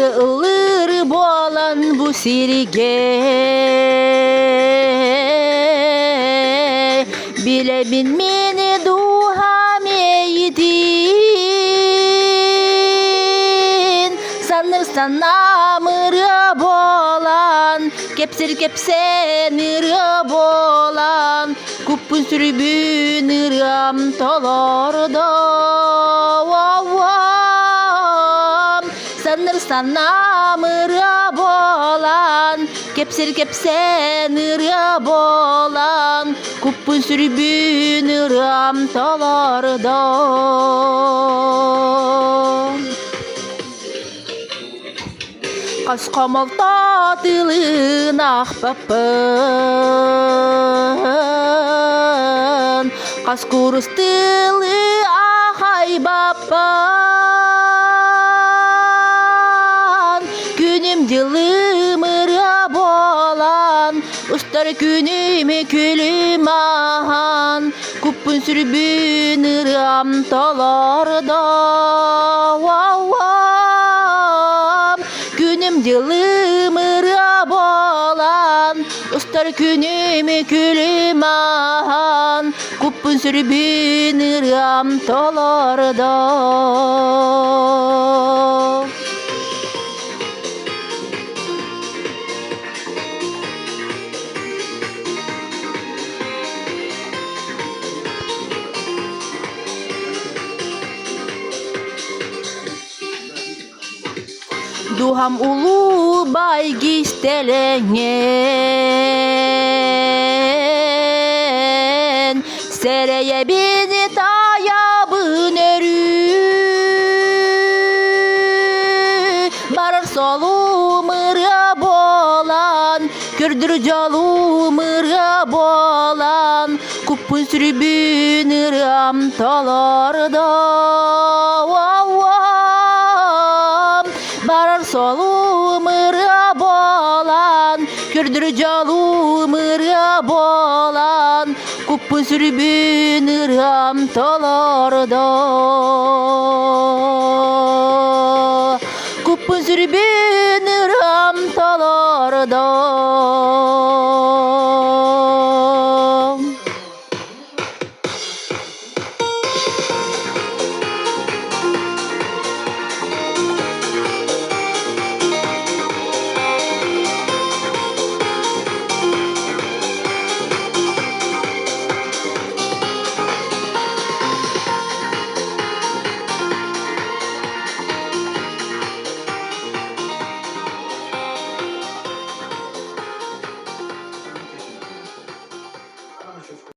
Ырыа ыллыыр буолан бу сиргэ Билэбин мини дууһам иэйиитин Санныр санаам ырыа буолан Кэпсир кэпсээн ырыа буолан Куппун сүрүбүн ырыам толордо Санныр санаам ырыа буолан Кэпсир кэпсээн ырыа буолан Куппун сүрүбүн ырыам толордо Хас хомолто тылын аахпаппын, Хас курус тылы аахайбаппын. Күнүм дьылым ырыа буолан, Устар күнүм күлүм ааһан, Куппун сүрбүн ырыам толордо. Күнүм дьылым ырыа буолан, Устар күнүм күлүм ааһан, Куппун сүрбүн ырыам толордо. Дууһам улуу баай кистэлэҥин Сэрэйэбин таайабын өрүү Барар солум ырыа буолан Көрдүр дьолум ырыа буолан Куппун сүрүбүн ырыам толордо Барар солум ырыа буолан Көрдүр дьолум ырыа буолан Куппун сүрүбүн ырыам толордо.